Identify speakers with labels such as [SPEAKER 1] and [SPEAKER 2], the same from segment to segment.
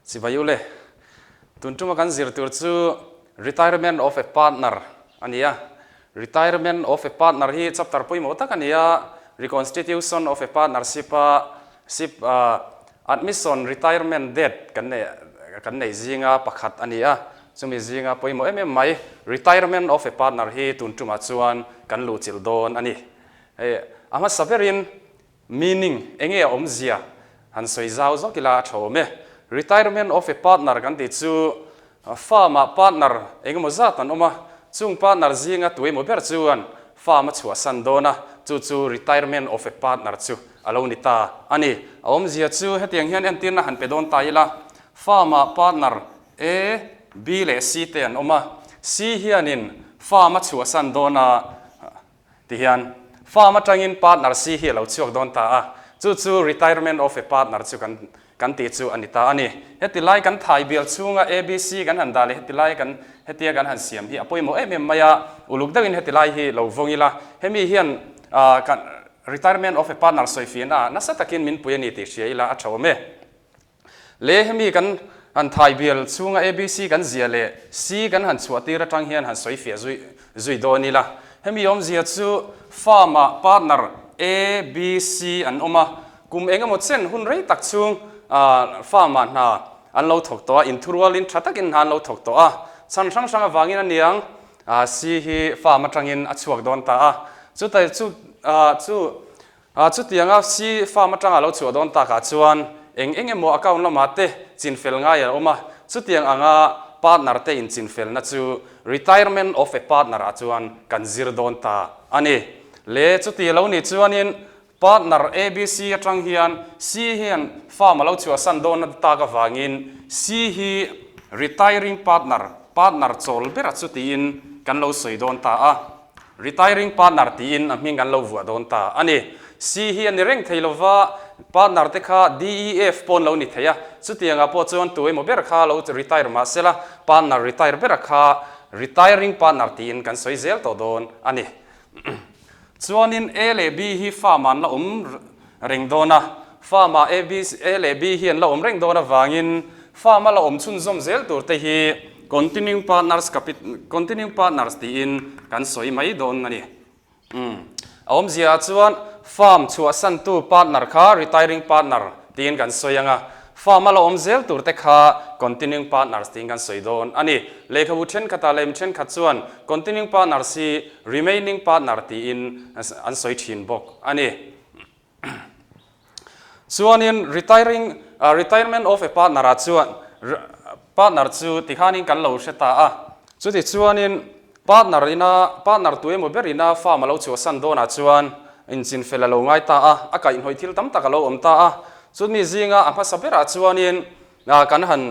[SPEAKER 1] Chibai ule, tun tuma kan zir tur chu Retirement of a Partner a ni a. Retirement of a Partner hi chapter pawimawh tak a ni a, Reconstitution of a Partnership a ship admission retirement date kan neih kan neih zinga pakhat a ni a. Chumi zinga pawimawh em em mai Retirement of a Partner hi tun tumah chuan kan luhchilh dawn a ni. Hei a hmasa berin Meaning, Enge a awmzia? Han sawi zau zawk ila a tha awm e. Retirement of a partner kan tih chu farm ah partner engemaw zat an awm a, chung partner zinga tu emaw ber chuan farm a chhuahsan dawn a, chu chu retirement of a partner chu a lo ni ta a ni. A awmzia chu hetiang hian entirna han pe dawn ta ila, farm ah partner A, B leh C te an awm a, C hianin farm a chhuahsan dawn a, Tihian, farm atangin partner si hi a lo chhuak dawn ta a, chu chu retirement of a partner chu kan kan tih chu a ni ta a ni. Heti lai kan thai bial chhunga ABC kan han dah leh heti lai kan hetia kan han siam hi a pawimawh em em mai a, uluk deuhin heti lai hi lo vawng ila, hemi hian kan retirement of a partner sawifiahna ah nasa takin min pui a ni tih hria ila a tha awm e. Le hemi kan han thai bial chhunga ABC kan zia leh C kan han chhuah tir atang hian han sawi fiah zui zui dawn ila. Hemi awmzia chu farm ah partner A, B, C an awm a, kum eng emaw chen hun rei tak chhung farm ah hna an lo thawk tawh a, inthurualin tha takin hna an lo thawk tawh a, chhan hrang hrang avangin a niang C hi farm atangin a chhuak dawn ta a, chuta chu chu Chutianga si farm atanga lo chhuah dawn takah chuan eng eng emaw account lamah te chinfel ngai a awm a, chutiang anga partner te inchinfelna chu retirement of a partner ah chuan kan zir dawn ta a ni. Le chuti lo nih chuanin partner ABC atang hian C hian farm a lo chhuahsan dawn tak avangin C hi retiring partner, partner chawl bera chu tiin kan lo sawi dawn ta a. Retiring partner tiin a hming an lo vuah dawn ta a ni. C hi a ni reng thei lova, partner te kha DEF pawh an lo ni thei a, chutiangah pawh chuan tu emaw ber kha lo retire mah sela, partner retire bera kha retiring partner tiin kan sawi zel tawh dawn a ni. Chuanin A leh B hi farm ah an la awm reng dawn a, farm ah A, B, A leh B hi an la awm reng dawn avangin farm a la awm chhunzawm zel tur te hi continuing partners continuing partners tiin kan sawi mai dawn a ni. Umm. A awmzia ah chuan farm chhuahsantu partner kha retiring partner tiin kan sawi ang a, farm a la awm zel tur te kha continuing partners tiin kan sawi dawn a ni. Lehkhabu thenkhatah leh mi thenkhat chuan continuing partners hi remaining partner tiin an sawi thin bawk a ni. Chuanin retiring retirement of a partner ah chuan partner chu tikhanin kan lo hre ta a. Chuti chuanin partner ina partner tu emaw ber ina farm a lo chhuahsan dawnah chuan inchinfel a lo ngai ta a, a kaihhnawih thil tam tak a lo awm ta a. Chumi zinga a hmasa berah chuanin kan han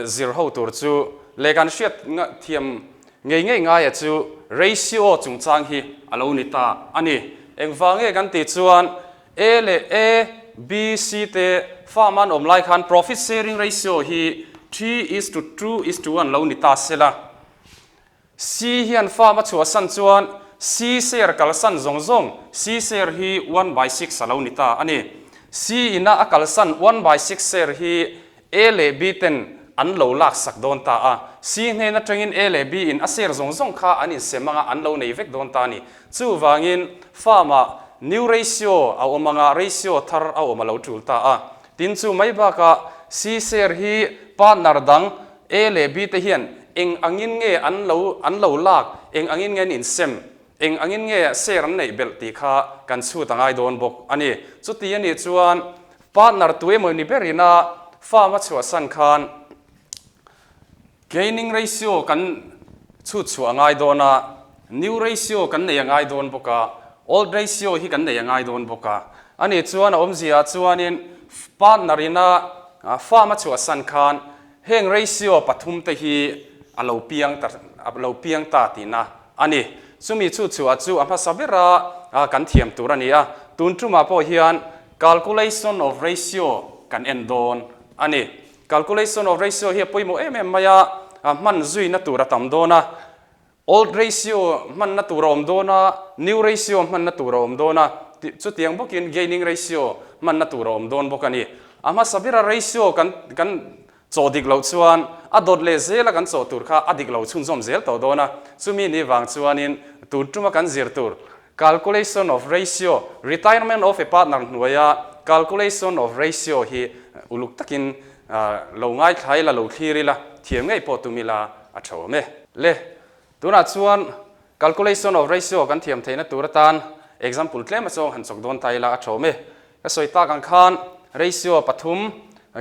[SPEAKER 1] zir ho tur chu leh kan hriat thiam ngei ngei ngaia chu ratio chungchang hi a lo ni ta a ni. Engvang nge kan tih chuan A leh A, B, C te farm an awm lai khan profit sharing ratio hi 3:2:1 lo ni ta se la. C hian farm a chhuahsan chuan C share kalsan zawng zawng C share hi 1/6 a lo ni ta a ni. C ina a kalsan 1/6 share hi A leh B ten an lo laksak dawn ta a. C hnen atangin A leh B in a share zawng zawng kha an insem anga an lo nei vek dawn ta a ni. Chuvangin farm ah new ratio a awm anga ratio thar a awm a lo tul ta a. Tin chu mai bakah C share hi partner dang A leh B te hian eng angin nge an lo an lo lak, eng angin nge an insem, eng angin nge share an neih belh tih kha kan chhut a ngai dawn bawk a ni. Chuti a nih chuan partner tu emaw ni berin a farm a chhuahsan khan gaining ratio kan chhut chhuah a ngai dawn a, new ratio kan nei a ngai dawn bawk a, old ratio hi kan nei a ngai dawn bawk a. A nih chuan a awmzia ah chuanin partner ina farm a chhuahsan khan Heng ratio pathum te hi a lo piang ta a lo piang ta tihna a ni. Chumi chu chhuah chu a hmasa bera kan thiam tur a ni a, tun tumah pawh hian calculation of ratio kan en dawn a ni. Calculation of ratio hi a pawimawh em em mai a, hman zuina tur a tam dawn a. Old ratio hmanna tur a awm dawn a, new ratio hmanna tur a awm dawn a, chutiang bawkin gaining ratio hmanna tur a awm dawn bawk a ni. A hmasa bera ratio kan kan Chaw dik loh chuan a dawt leh zela kan chaw tur kha a dik lo chhunzawm zel tawh dawn a, chumi ni vang chuanin tun tuma kan zir tur Calculation of Ratio, Retirement of a Partner hnuaia Calculation of Ratio hi uluk takin lo ngaithla ila, lo thlir ila, thiam ngei pawh tum ila a tha awm e. Le, tunah chuan Calculation of Ratio kan thiam theihna tur atan example tlem a chuang han chawk dawn ta ila a tha awm e. Ka sawi tak ang khan ratio pathum,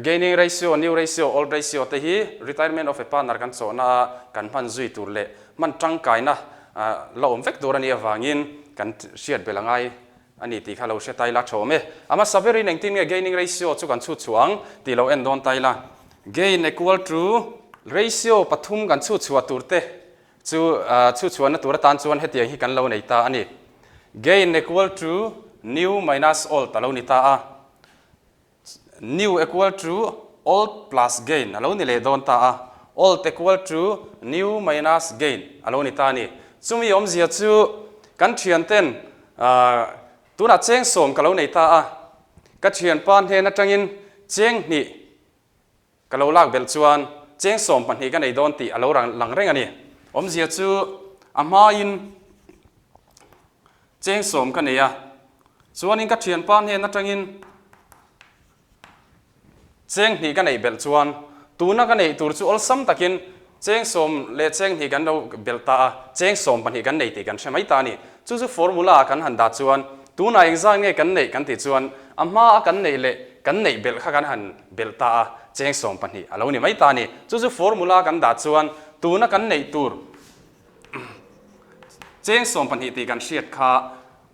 [SPEAKER 1] gaining ratio, new ratio, old ratio te hi retirement of a partner kan chawhna a kan hman zui tur leh hman tangkaina la awm vek tur a nih avangin kan hriat belh a ngai a ni tih kha lo hre ta ila tha awm e. A hmasa berin engtin nge gaining ratio chu kan chhut chhuah ang tih lo en dawn ta ila. Gain equal to ratio pathum kan chhut chhuah tur te Chu chu chhuahna tur atan chuan hetiang hi kan lo nei ta a ni. Gain equal to new minus old a lo ni ta a. New equal to old plus gain a lo ni leh dawn ta a. Old equal to new minus gain a lo ni ta a ni. Chumi awmzia chu kan thianten tunah cheng sawm ka lo nei ta a. Ka thianpa hnen atangin cheng hnih Ka lo lak belh chuan cheng 12 ka nei dawn tih a lo lang reng a ni. Awmzia chu a hmain cheng sawm ka nei a, chuanin ka thianpa hnen atangin cheng hnih ka neih belh chuan tuna ka neih tur chu awlsam takin cheng sawm leh cheng hnih kan lo belh ta a, cheng 12 kan nei tih kan hre mai ta a ni. Chu chu formula ah kan han dah chuan tunah engzat nge kan neih kan tih chuan a hma a kan neih leh kan neih belh kha kan han belh ta a, cheng 12 a lo ni mai ta a ni. Chu chu formula kan dah chuan tuna kan neih tur cheng 12 tih kan hriat kha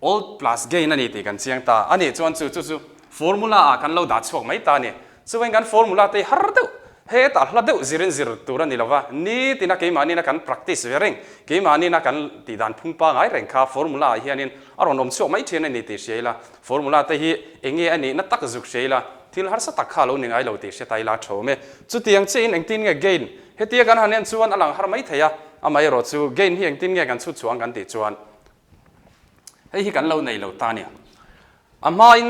[SPEAKER 1] old plus gain a ni tih kan chiang ta a nih chuan chu chu chu formula ah kan lo dah chhuak mai ta a ni. Chuvain kan formula te hi har deuh, hetah hla deuh zirin zir tur a ni lova, nitina keimahniina kan practice ve reng, keimahniina kan tih dan phung pangai reng kha formula ah hianin a rawn awm chhuak mai thin a ni tih hria ila, formula te hi eng nge a nihna tak zuk hria ila, thil harsa tak kha a lo ni ngai lo tih hre ta ila a tha awm e. Chutiang chiahin engtin nge gain hetia kan han en chuan a lang har mai thei a, amaherawh chu gain hi engtin nge kan chhut chhuah ang kan tih chuan hei hi kan lo nei lo ta a ni. A hmain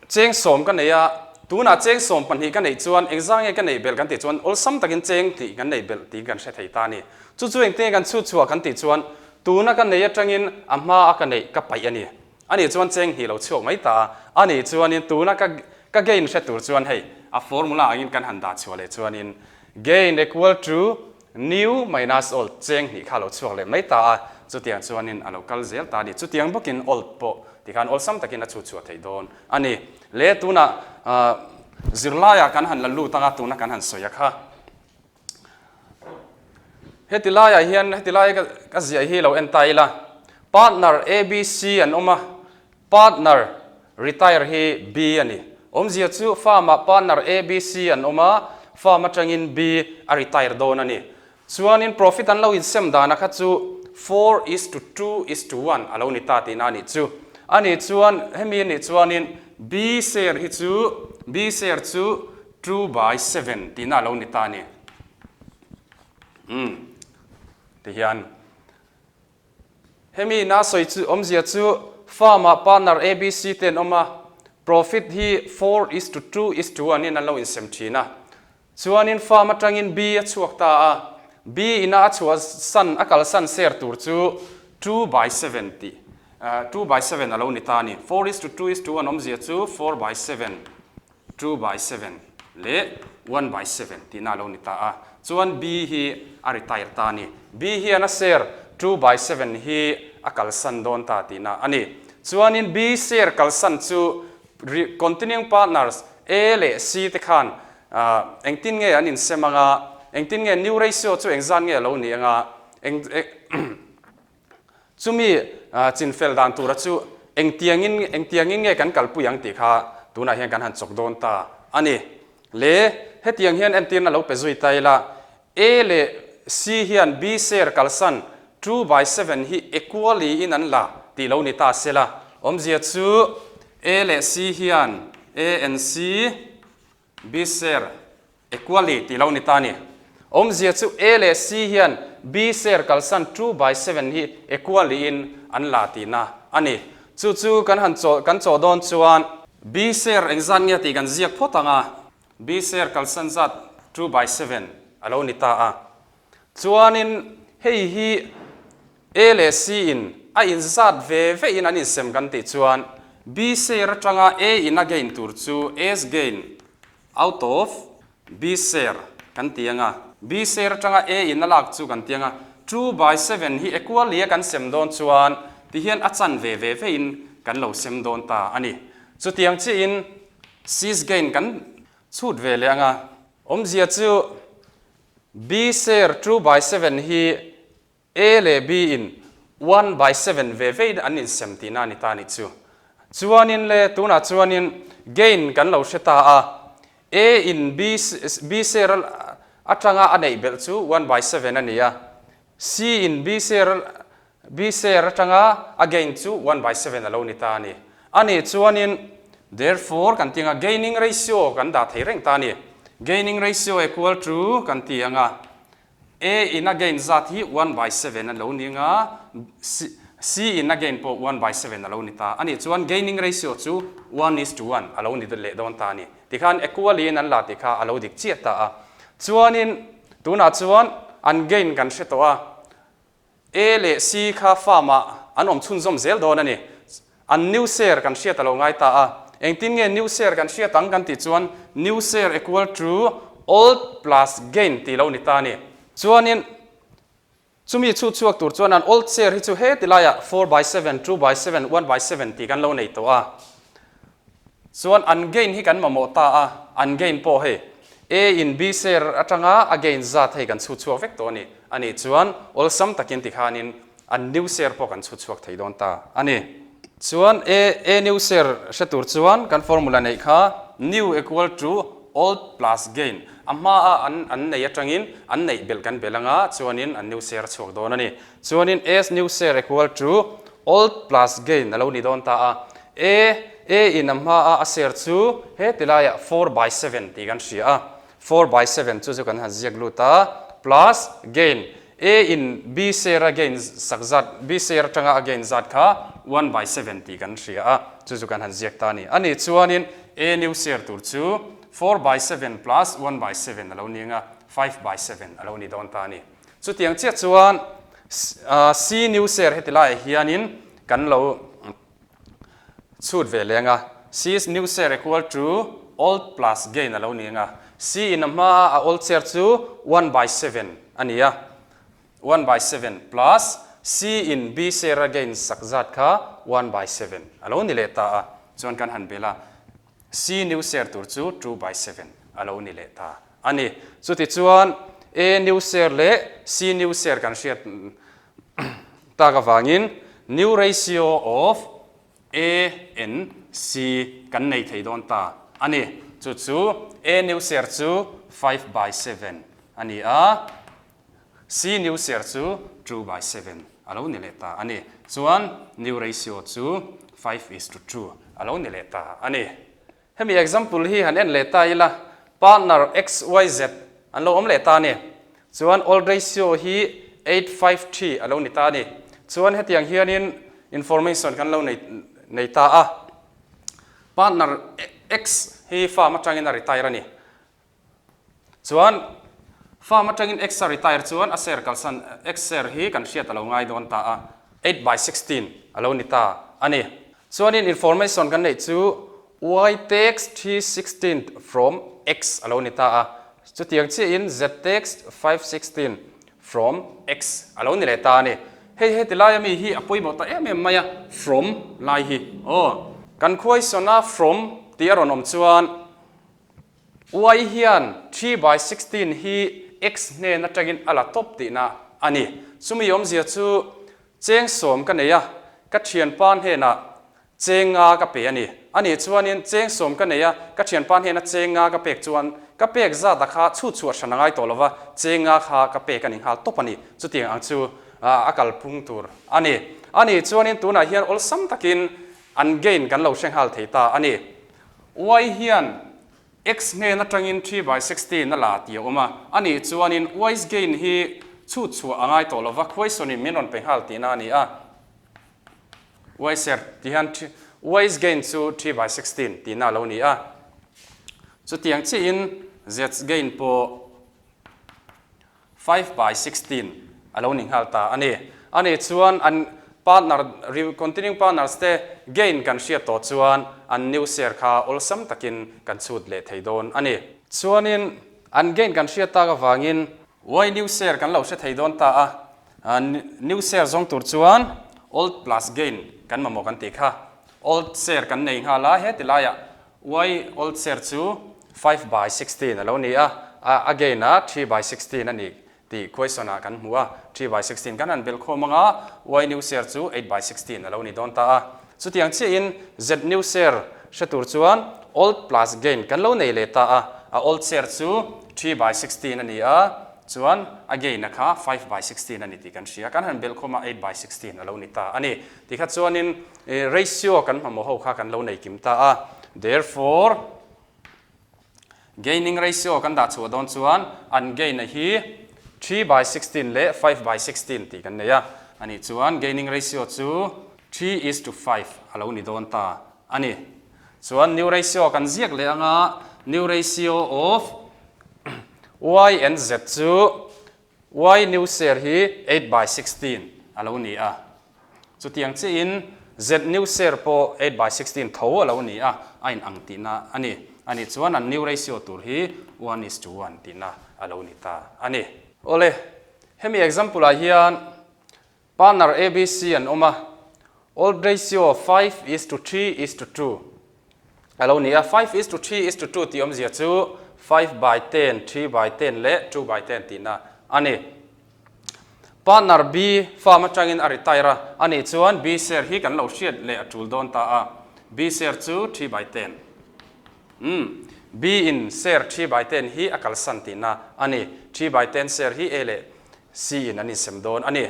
[SPEAKER 1] cheng sawm ka nei a, tunah cheng 12 ka neih chuan engzah nge ka neih belh kan tih chuan awlsam takin cheng tih kan neih belh tiin kan hre thei ta a ni. Chu chu engtin nge kan chhut chhuah kan tih chuan tuna ka nei atangin a hma a ka neih ka paih a ni. A nih chuan cheng hnih lo chhuak mai ta a, a nih chuanin tuna ka ka gain hre tur chuan hei a formula angin kan han dah chhuah leh chuanin gain equal to New minus old cheng hnih kha a lo chhuak leh mai ta a, chutiang chuanin a lo kal zel ta a ni. Chutiang bawkin old pawh tikhan awlsam takin a chhut chhuah theih dawn a ni. Le tunah zirlaiah kan han la lut anga tuna kan han sawi a kha. Heti laiah hian heti lai ka ziah hi lo en ta ila, partner ABC an awm a, Partner retire hi B a ni. Awmzia chu firm ah partner A, B, C an awm a, firm atangin B a retire dawn a ni. Chuanin profit an lo insem dana kha chu 4:2:1 a lo ni ta tihna a nih chu. A nih chuan hemi a nih chuanin B share hi chu B share chu 2/7 tihna a lo ni ta a ni. Umm tihian. Hemi ina sawi chu awmzia chu farm ah partner ABC te an awm a, profit hi 4:2:1 in an lo insem thin a. Chuanin farm atangin B a chhuak ta a, B ina a chhuah san a kalsan share tur chu 2/7 tih 2/7 a lo ni ta a ni. 4:2:1 awmzia chu 4/7. 2/7 leh 1/7 tihna a lo ni ta a, chuan B hi a retire ta a ni. B hian a share 2/7 hi a kalsan dawn ta tihna a ni. Chuanin B share kalsan chu continuing partners A leh C te khan engtin nge an insem anga, engtin nge new ratio chu engzat nge a lo nih anga, eng Chumi chinfel dan tura chu engtiangin engtiangin nge kan kalpui ang tih kha tunah hian kan han chawk dawn ta a ni. Le hetiang hian entirna lo pe zui ta ila, A leh C hian B share kalsan 2/7 hi equally in an la tih lo ni ta sela, awmzia chu A leh C hian A and C, B share Equally tih lo ni ta a ni. Awmzia chu A leh C hian B share kalsan 2/7 hi equally in an la tihna a ni. Chu chu kan han chaw kan chaw dawn chuan. B share engzat nge tih kan ziak phawt ang a. B share kalsan zat 2/7 a lo ni ta a. Chuanin hei hi A leh C in a inzat ve ve in an insem kan tih chuan B share atanga A in a gain tur chu A's gain out of B share kan ti ang a. B share atanga A in a lak chu kan ti ang a. 2/7 hi equally a kan sem dawn chuan tihian a chan ve ve ve in kan lo sem dawn ta a ni. Chutiang chiahin C's gain kan chhut ve leh ang a. Awmzia chu B share 2/7 hi A leh B in 1/7 ve vein an insem tihna a ni ta a nih chu. Chuanin le tunah chuanin gain kan lo hre ta a, A in B B share atanga a neih belh chu 1/7 a ni a, C in B share B share atanga a gain chu 1/7 a lo ni ta a ni. A nih chuanin therefore kan ti ang a, gaining ratio kan dah thei reng ta a ni. Gaining ratio equal to kan ti ang a, A in a gain zat hi 1/7 a lo ni anga, C in a gain pawh 1/7 a lo ni ta. A nih chuan gaining ratio chu one is to one a lo ni leh dawn ta a ni. Tikhan equally in an la tih kha a lo dik chiah ta a. Chuanin tunah chuan an gain kan hre tawh a. A leh C kha farm ah an awm chhunzawm zel dawn a ni. An new share kan hriat a lo ngai ta a. Engtin nge new share kan hriat ang kan tih chuan new share equal to old plus gain tih lo ni ta a ni. Chuanin chumi chhut chhuak tur chuan an old share hi chu heti laiah 4/7, 2/7, 1/7 tih kan lo nei tawh a. Chuan an gain hi kan mamawh ta a, an gain pawh hei A in B share atanga a gain zat hei kan chhut chhuak vek tawh a ni. A nih chuan awlsam takin tikhanin an new share pawh kan chhut chhuak thei dawn ta a ni. Chuan A A new share hre tur chuan kan formula neih kha new equal to old plus gain a hmaa an an nei atangin an neih belh kan belh anga chuanin an new share a chhuak dawn a ni. Chuanin A's new share equal to old plus gain a lo ni dawn ta a. A, A in a hma a a share chu heti laiah 4/7 tih kan hria a. 4/7 chu chu kan han ziak lut a, plus gain, A in B share a gain sak zat, B share atanga a gain zat kha 1/7 tih kan hria a, chu chu kan han ziak ta a ni. A nih chuanin A new share tur chu 4/7 plus 1/7 a lo ni ang a, 5/7 a lo ni dawn ta a ni. Chutiang chiah chuan C new share heti laiah hianin kan lo chhut ve leng a, C new share equal to old plus gain a lo ni ang a, C in a hma a old share chu 1/7 a ni a, 1/7 plus C in B share a gain sak zat kha 1/7 a lo ni leh ta a, chuan kan han bel a, C new share tur chu 2/7 a lo ni leh ta a ni. Chutichuan A new share leh C new share kan hriat tak avangin new ratio of A and C kan nei thei dawn ta a ni. Chu chu A new share chu 5/7 a ni a, C new share chu 2/7 a lo ni leh ta a ni. Chuan new ratio chu 5:2 a lo ni leh ta a ni. Hemi example hi han en leh ta ila, partner XYZ an lo awm leh ta a ni. Chuan old ratio hi 853 a lo ni ta a ni. Chuan hetiang hianin information kan lo nei nei ta a. Partner X hi farm atangin a retire a ni. Chuan farm atangin X a retire chuan a share kalsan X share hi kan hriat a lo ngai dawn ta a, 8/16 a lo ni ta a ni. Chuanin information kan neih chu Y takes 3/16 from X a lo ni ta a, chutiang chiahin Z takes 5/16 from X a lo ni leh ta a ni. Hei heti laia mi hi a pawimawh ta em em mai a, from lai hi aw. Kan khuaisawna from tih a rawn awm chuan Y hian 3/16 hi X hnen atangin a la tawp tihna a ni. Chumi awmzia chu cheng sawm ka nei a, ka thianpa hnenah cheng nga ka pe a ni. A nih chuanin cheng sawm ka nei a, ka thianpa hnena cheng nga ka pek chuan ka pek zat a kha chhut chhuah hran a ngai tawh lova, cheng nga kha ka pek a ni nghal tawp a ni. Chutiang ang chu a kalphung tur a ni. A nih chuanin tunah hian awlsam takin an gain kan lo hre nghal thei ta a ni. Y hian X hnen atangin 3/16 a la tih a awm a, a nih chuanin Y's gain hi chhut chhuah a ngai tawh lova, question-in min rawn pe nghal tihna a ni a. Y share tih hian Y's gain chu 3/16 tihna a lo ni a. Chutiang chiahin Z's gain pawh. 5 by 16 a lo ni nghal ta a ni. A nih chuan an partner, continuing partners te gain kan hriat tawh chuan an new share kha awlsam takin kan chhut leh thei dawn a ni. Chuanin an gain kan hriat tak avangin Y new share kan lo hre thei dawn ta a, new share zawng tur chuan old plus gain kan mamawh kan tih kha. Old share kan nei nghal a, heti laiah Y old share chu 5 by 16 a lo ni a, a gain a 3 by 16 a ni tih question ah kan hmu a, 3 by 16 kan han belh khawm ang a, Y new share chu 8 by 16 a lo ni dawn ta a. Chutiang chiahin Z new share hre tur chuan old plus gain kan lo nei leh ta a, a old share chu 3 by 16 a ni a, chuan a gain a kha 5 by 16 a ni tih kan hria, kan han belh khawm a 8 by 16 a lo ni ta a ni. Tikha chuanin ratio kan hmamawh ho kha kan lo nei kim ta a, therefore gaining ratio kan dah chhuah dawn chuan an gain a hi 3 by 16 leh 5 by 16 tih kan nei a, a nih chuan gaining ratio chu 3 is to 5 a lo ni dawn ta a ni. Chuan new ratio kan ziak leh anga new ratio of Y and Z chu Y new share hi 8 by 16 a lo ni a. Chutiang chiahin Z new share pawh 8 by 16 tho a lo ni a, a in ang tihna a ni. A nih chuan an new ratio tur hi 1 is to 1 tihna a lo ni ta a ni. Awle, hemi example ah hian partner ABC an awm a, old ratio 5 is to 3 is to 2 a lo ni a. 5 is to 3 is to 2 tih awmzia chu 5 by 10, 3 by 10 leh 2 by 10 tihna a ni. Partner B firm atangin a retire a, a nih chuan B share hi kan lo hriat leh a tul dawn ta a, B share chu 3 by 10. Umm, B in share 3 by 10 hi a kalsan tihna a ni. 3 by 10 share hi A leh C in an insem dawn a ni.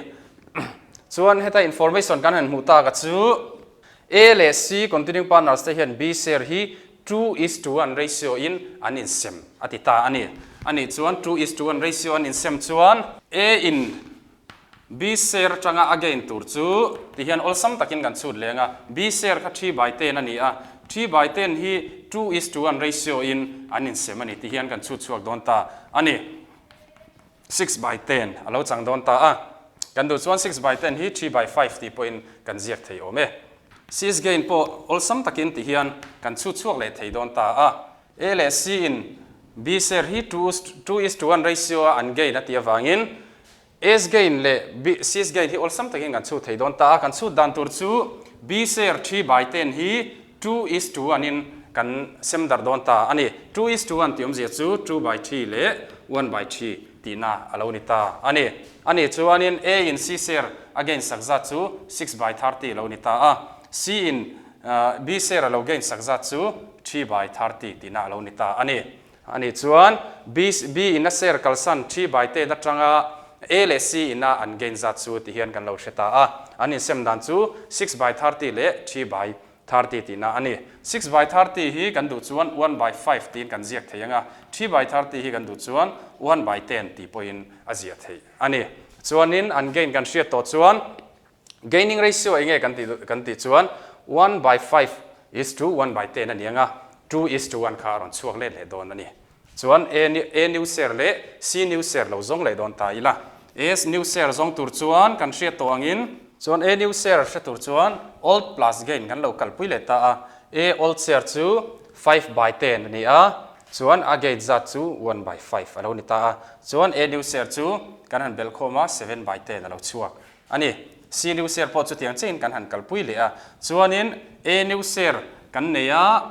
[SPEAKER 1] Chuan heta information kan han hmuh tak a chu A leh C continuing partners te hian B share hi 2 is to 1 ratio in an insem a ti ta a ni. A nih chuan 2 is to 1 ratio an insem chuan A in B share atanga a gain tur chu ti hian awlsam takin kan chhut leng a, B share kha 3 by 10 a ni a, 3 by 10 hi 2 is to 1 ratio in an insem a ni ti hian kan chhut chhuak dawn ta a ni. 6 by 10 a lo chang dawn ta a, kan duh chuan 6 by 10 hi 3 by 5 tih pawhin kan ziak thei awm e. C's gain pawh awlsam takin ti hian kan chhut chhuak leh thei dawn ta a. A leh C in B share hi 2 is to 1 ratio a an gain a tih avangin A's gain leh B, C's gain hi awlsam takin kan chhut thei dawn ta a. Kan chhut dan tur chu B share 3 by 10 hi 2 is to 1 in kan sem darh dawn ta a ni. 2 is to 1 tih awmzia chu 2 by 3 leh 1 by 3 tihna a lo ni ta a ni. A nih chuanin A in C share a gain sak zat chu 6 by 30 a lo ni ta a. C in B share a lo gain sak zat chu 3 by 30 tihna a lo ni ta a ni. A nih chuan B, B in a share kalsan 3 by 10 atanga A leh C in a an gain zat chu ti hian kan lo hre ta a. An insem dan chu 6 by 30 leh 3 by 30 tihna a ni. 6 by 30 hi kan duh chuan 1 by 5 tiin kan ziak thei ang a, 3 by 30 hi kan duh chuan 1 by 10 tih pawhin a ziah theih a ni. Chuanin an gain kan hriat tawh chuan gaining ratio eng nge kan tih kan tih chuan 1 by 5 is to 1 by 10 a ni ang a, 2 is to 1 kha a rawn chhuak let leh dawn a ni. Chuan A A new share leh C new share lo zawng leh dawn ta ila. A new share zawng tur chuan kan hriat tawh angin chuan A new share hre tur chuan old plus gain kan lo kalpui leh ta a. A old share chu 5 by 10 a ni a, chuan a gain zat chu 1 by 5 a lo ni ta a. Chuan A new share chu kan han belh khawm a, 7 by 10 a lo chhuak a ni. C new share pawh chutiang chiahin kan han kalpui leh a. Chuanin A new share kan nei a,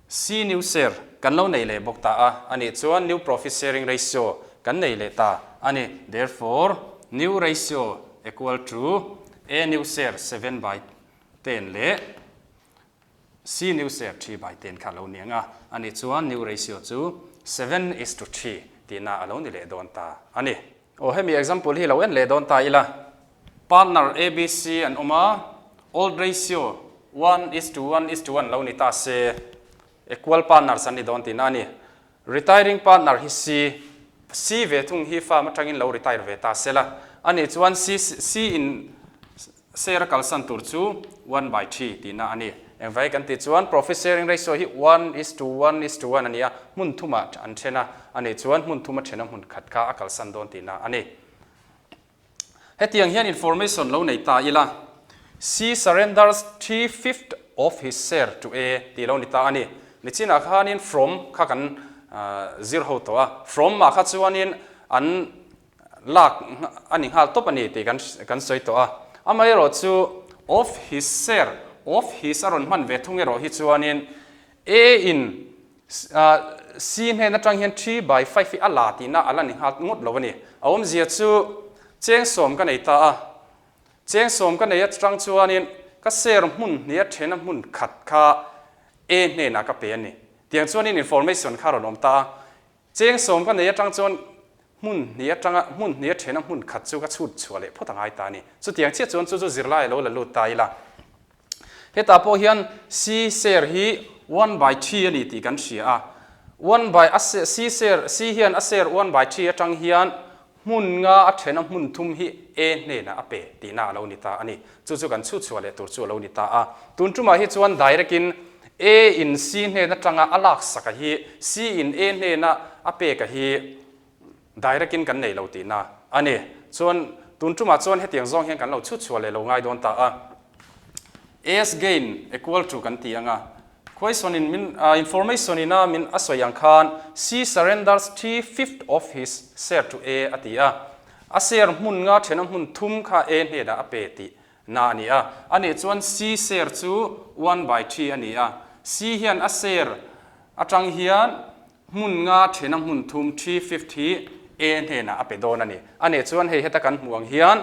[SPEAKER 1] C new share kan lo nei leh bawk ta a, a nih chuan new profit sharing ratio kan nei leh ta a ni. Therefore, new ratio equal to A new share 7 by 10 leh C new share 3 by 10 kha a lo ni ang a, a nih chuan new ratio chu 7 is to 3 tihna a lo ni leh dawn ta a ni. Aw, hemi example hi lo en leh dawn ta ila. Partner ABC an awm a, old ratio 1 is to 1 is to 1 lo ni ta se, equal partners an ni dawn tihna a ni. Retiring partner hi C, C ve thung hi firm atangin lo retire ve ta se la, a nih chuan C, C in share a kalsan tur chu 1 by 3 tihna a ni. Engvai kan tih chuan profit sharing ratio hi one is to one is to one a ni a, hmun thumah an then a, a nih chuan hmun thuma thena hmun khat kha a kalsan dawn tihna a ni. Hetiang hian information lo nei ta ila, C surrenders 3/5 of his share to A tih lo ni ta a ni. Nichinah khanin from kha kan zir ho tawh a, from ah kha chuanin an lak a ni nghal tawp a ni tih kan kan sawi tawh a. Amaherawh chu of his share, of his a rawn hman ve thung erawh hi chuanin A in C hnen atang hian 3/5 hi a la tihna a la ni nghal ngawt lo a ni. A awmzia chu cheng sawm ka nei ta a, cheng sawm ka nei atang chuanin ka share hmun hnih a thena hmun khat kha A hnenah ka pe a ni. Tiang chuanin information kha a rawn awm ta a. Cheng sawm ka nei atang chuan hmun hnih atanga hmun hnih a thena hmun khat chu ka chhut chhuah leh phawt a ngai ta a ni. Chutiang chiah chuan chu chu zirlai a lo la lut ta ila. Hetah pawh hian C share hi 1/3 a ni tih kan hria a. One by a C share C hian a share 1/3 atang hian hmun nga a thena hmun thum hi A hnenah a pe tihna a lo ni ta a ni. Chu chu kan chhut chhuah leh tur chu a lo ni ta a. Tun tumah hi chuan direct in A in C hnen atanga a laksak a hi C in A hnena a pek a hi direct in kan nei lo tihna a ni. Chuan tun tumah chuan hetiang zawng hian kan lo chhut chhuah leh lo ngai dawn ta a. A's gain equal to kan ti ang a. Question in min information in a min a sawi ang khan C surrenders 3/5 of his share to A a ti a. A share hmun nga thena hmun thum kha A hnenah a pe tih na a ni a. A nih chuan C share chu 1/3 a ni a. C hian a share atang hian hmun nga thena hmun thum 3/5 hi A hnenah a pe dawn a ni. A nih chuan hei heta kan hmuh ang hian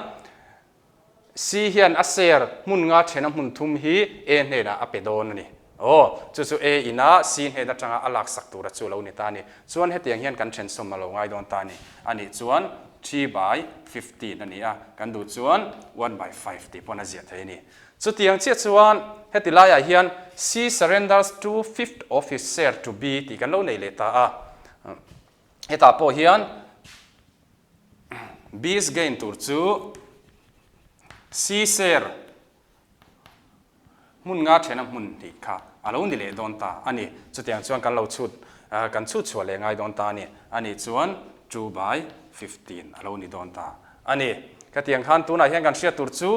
[SPEAKER 1] C hian a share hmun nga thena hmun thum hi A hnenah a pe dawn a ni. Aw, chu chu A ina C hnen atanga a laksak tura chu a lo ni ta a ni. Chuan hetiang hian kan thensawm a lo ngai dawn ta a ni. A nih chuan 3/15 a ni a, kan duh chuan 1/5 tih pawn a ziah thei a ni. Chutiang chiah chuan heti laiah hian C surrenders 2/5 of his share to B tih kan lo nei leh ta a. Hetah pawh hian B's gain tur chu C share hmun nga thena hmun tih kha a lo ni leh dawn ta a ni. Chutiang chuan kan lo chhut kan chhut chhuah leh ngai dawn ta a ni. A nih chuan 2/15 a lo ni dawn ta a ni. Khatiang khan tunah hian kan hriat tur chu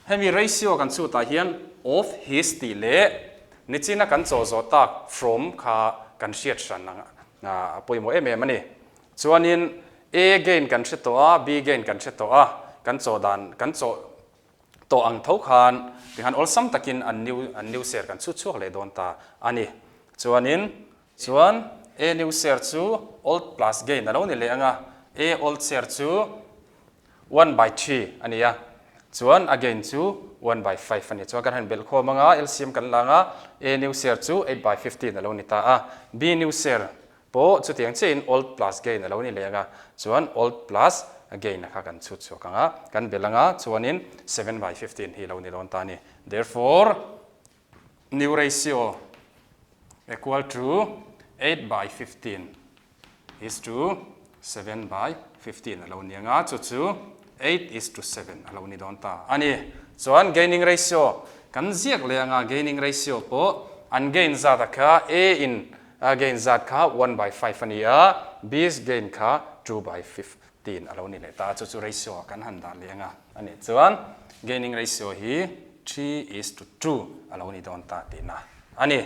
[SPEAKER 1] hemi ratio kan chhutah hian of his tih leh nichina kan chaw zawh tak from kha kan hriat hran ang a pawimawh em em a ni. Chuanin A gain kan hre tawh a, B gain kan hre tawh a, kan chaw dan kan chaw tawh ang tho khan tikhan awlsam takin an new an new share kan chhut chhuak leh dawn ta a ni. Chuanin chuan A new share chu old plus gain a lo ni leh ang a, A old share chu 1/3 a ni a, chuan a gain chu 1/5 a ni. Chuan kan han belh khawm ang a, LCM kan la ang a, A new share chu 8/15 a lo ni ta a, B new share pawh chutiang chiahin old plus gain a lo ni leh ang a, chuan old plus gain a kha kan chhut chhuak ang a, kan belh ang a, chuanin 7/15 hi a lo ni dawn ta a ni. Therefore, new ratio equal to 8/15 is to 7/15 a lo ni ang a, chu chu 8 is to 7 a lo ni dawn ta a ni. Chuan gaining ratio kan ziak leh ang a, gaining ratio pawh an gain zat a kha A in a gain zat kha 1/5 a ni a, B's gain kha 2/15 a lo ni leh ta a, chu chu ratio ah kan han dah leh ang a, a nih chuan gaining ratio hi 3 is to 2 a lo ni dawn ta tihna a ni.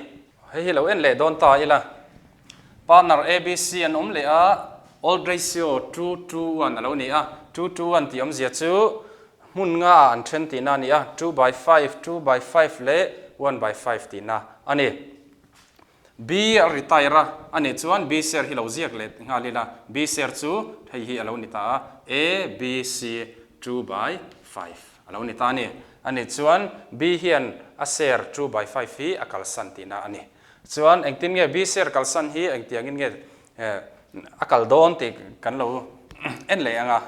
[SPEAKER 1] Hei hi lo en leh dawn ta ila, partner ABC an awm leh a, old ratio 2 2 1 a lo ni a, 2 2 1 tih awmzia chu hmun nga ah an then tihna a ni a, 2/5, 2/5 leh 1/5 tihna a ni. B a retire a, a nih chuan B share hi lo ziak leh nghal ila, B share chu hei hi a lo ni ta a, A, B, C 2/5 a lo ni ta a ni. A nih chuan B hian a share 2/5 hi a kalsan tihna a ni. Chuan engtin nge B share kalsan hi engtiangin nge a kal dawn tih kan lo en leh ang a.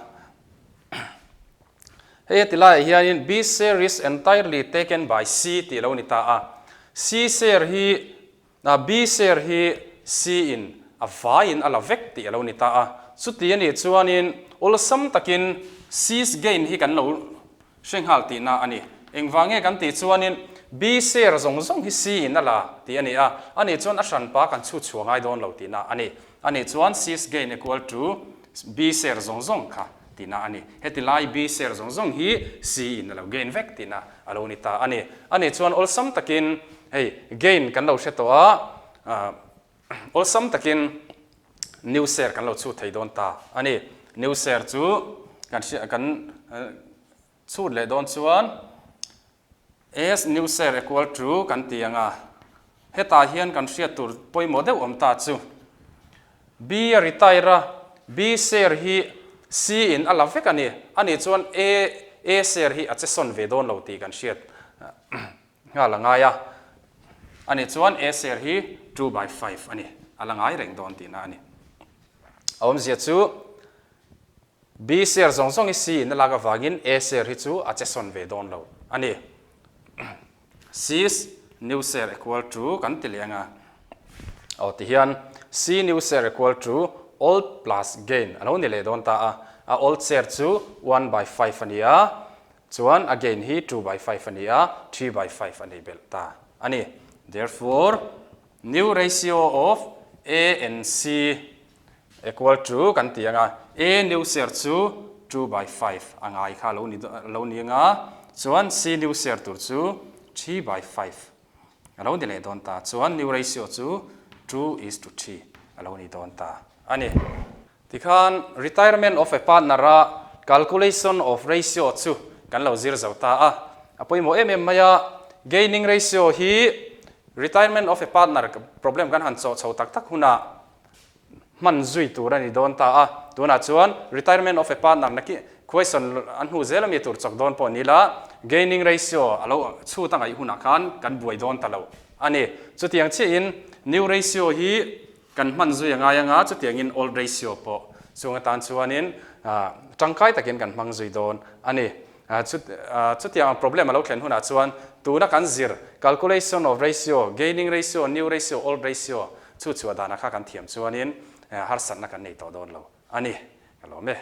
[SPEAKER 1] Hei heti laiah hianin B share is entirely taken by C tih a lo ni ta a. C share hi, B share hi C in a vaiin a la vek tih a lo ni ta a. Chuti a nih chuanin awlsam takin C's gain hi kan lo hre nghal tihna a ni. Engvang nge kan tih chuanin B share zawng zawng hi C in a la tih a ni a, a nih chuan a hranpa kan chhut chhuah ngai dawn lo tihna a ni. A nih chuan C's gain equal to B share zawng zawng kha tihna a ni. Heti lai B share zawng zawng hi C in a lo gain vek tihna a lo ni ta a ni. A nih chuan awlsam takin hei gain kan lo hre tawh a, awlsam takin new share kan lo chhut thei dawn ta a ni. New share chu kan hria kan chhut leh dawn chuan S new share equal to kan ti ang a, hetah hian kan hriat tur pawimawh deuh awm ta chu B a retire a, B share hi C in a la vek a ni, a nih chuan A A share hi a che sawn ve dawn lo tih kan hriat nghal a ngai a, a nih chuan A share hi 2/5 a ni, a la ngai reng dawn tihna a ni. A awmzia chu. B share zawng zawng hi C in a lak avangin A share hi chu a che sawn ve dawn lo a ni. C's new share equal to kan ti leh ang a. Aw ti hian C new share equal to old plus gain a lo ni leh dawn ta a. A old share chu 1/5 a ni a, chuan a gain hi 2/5 a ni a, 3/5 a nei belh ta a ni. Therefore, new ratio of A and C Equal to kan ti ang a, A new share chu 2/5 a ngai kha lo ni lo ni ang a, chuan C new share tur chu 3/5 a lo ni leh dawn ta, chuan new ratio chu 2 is to 3 a lo ni dawn ta a ni. Tikhan retirement of a partner a calculation of ratio chu kan lo zir zo ta a, a pawimawh em em mai a, gaining ratio hi retirement of a partner problem kan han chawh chho tak tak hunah hman zui tur a ni dawn ta a, tunah chuan retirement of a partner na ki question a hnu zel ami tur chawk dawn pawh ni la, gaining ratio a lo chhut a ngaih hunah khan kan buai dawn ta lo a ni. Chutiang chiahin new ratio hi kan hman zui a ngai anga chutiangin old ratio pawh chung atan chuanin tangkai takin kan hmang zui dawn a ni. Chutiang ang problem a lo thlen hunah chuan tuna kan zir calculation of ratio, gaining ratio, new ratio, old ratio chu chhuah danah kha kan thiam chuanin harsatna kan nei tawh dawn lo a ni. Ka lawm e.